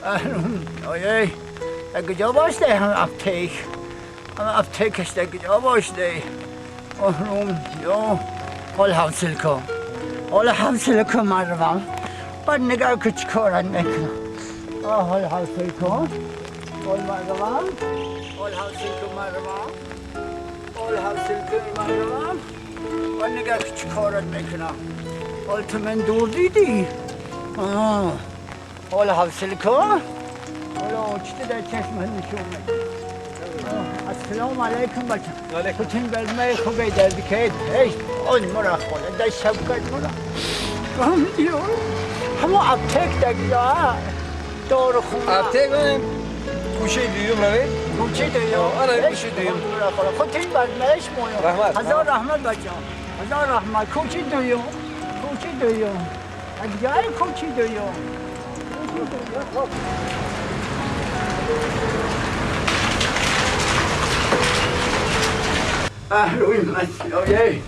آیه کجا باشده هم اپتیک هم اپتیکش در کجا باشده آروم یا حال حوصله کن حال حوصله کن مروم بعد نگاه که چی کارت میکنم حال حوصله کن حال مروم حال حوصله کن مروم حال حوصله کن مروم بعد نگاه که چی کارت میکنم حال تو من دور دیدی حال حوصله کن حالا چطور در چشم من نشون میده السلام علیکم بچه خوتین برمه خوبه در بکید هیچ آن مرا خاله در شبکت مرا گم دیو همون اپتک دگیا دارو خونه اپتک کوچه دویم روی کوچه دویم آره کوچه دویم خوتین برمهش مویم رحمت هزار رحمت بچه هزار رحمت کوچه دویم کوچه دویم اگجای کوچه دویم روی مسیحایی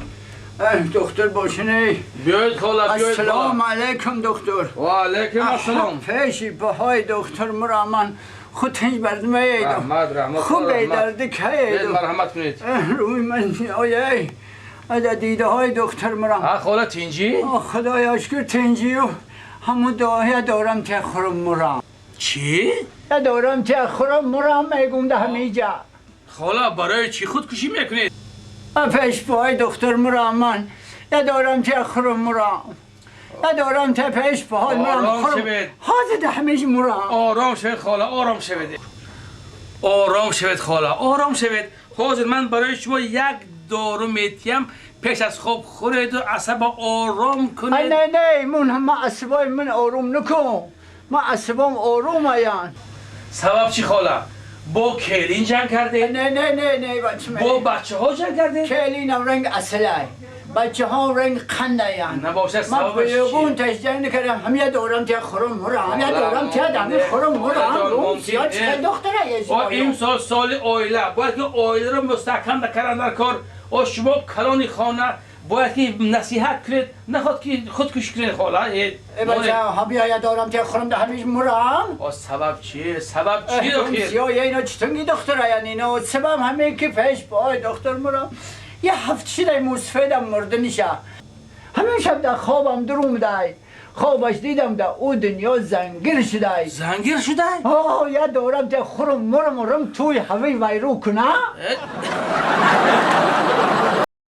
دکتر باشنه بیاید خاله بیاید. السلام علیکم دکتر. و علیکم السلام. پیشی بهای دکتر مرا من خود هیچ بردمه ایدم. رحمت رحمت. خوب درد که ایدم. مرحمت کنید. روی مسیحایی از دیده های دکتر مرا. خاله تینجی؟ خدایا شکر تینجی و همون دعایه دارم که خورم مرا. چی؟ دارم که خورم مرا میگم ده همیجا. خاله برای چی خودکشی میکنید؟ پیش پای دکتر مرا من یه دارم که خورم مرا یه دارم که پیش پای مرا خورم حاضر ده همیج مرا. آرام شوید خاله آرام شوید آرام شوید خاله آرام شوید. حاضر من برای شما یک دارو میتیم پیش از خواب خورید و عصب آرام کنید. نه نه من هم عصبای من آروم نکن من عصبام آروم آیان. سبب چی خاله؟ با کلین جنگ کرده؟ نه نه نه نه بچه با بچه ها جنگ کرده؟ کلین هم رنگ اصله بچه ها رنگ قنده یان. نباشه من سببش بیگون چیه؟ تش جنگ نکردم هم یه دورم تیه خورم مرم هم یه دورم تیه دمی خورم مرم روم سیاه چقدر دختره یه آ این سال سال آیله باید که آیله رو مستحکم نکردن در کار. آ شما کلانی خانه باید که نصیحت کنید نخواد که خودکشی کنید خاله. ای بچه ها بیا یه دارم که خورم ده همیش مرم. آ سبب چیه؟ سبب چیه دکتر؟ سیاه اینا چطونگی دختره یعنی اینا سبب همه که پیش پای دکتر مرم یه هفت شده موسفیدم مرده نیشه. همین شب در خوابم دروم دای خوابش دیدم در او دنیا زنگیر شده. زنگیر شده؟ آه یه دارم که خورم مرم مرم توی هوی ویرو کنه.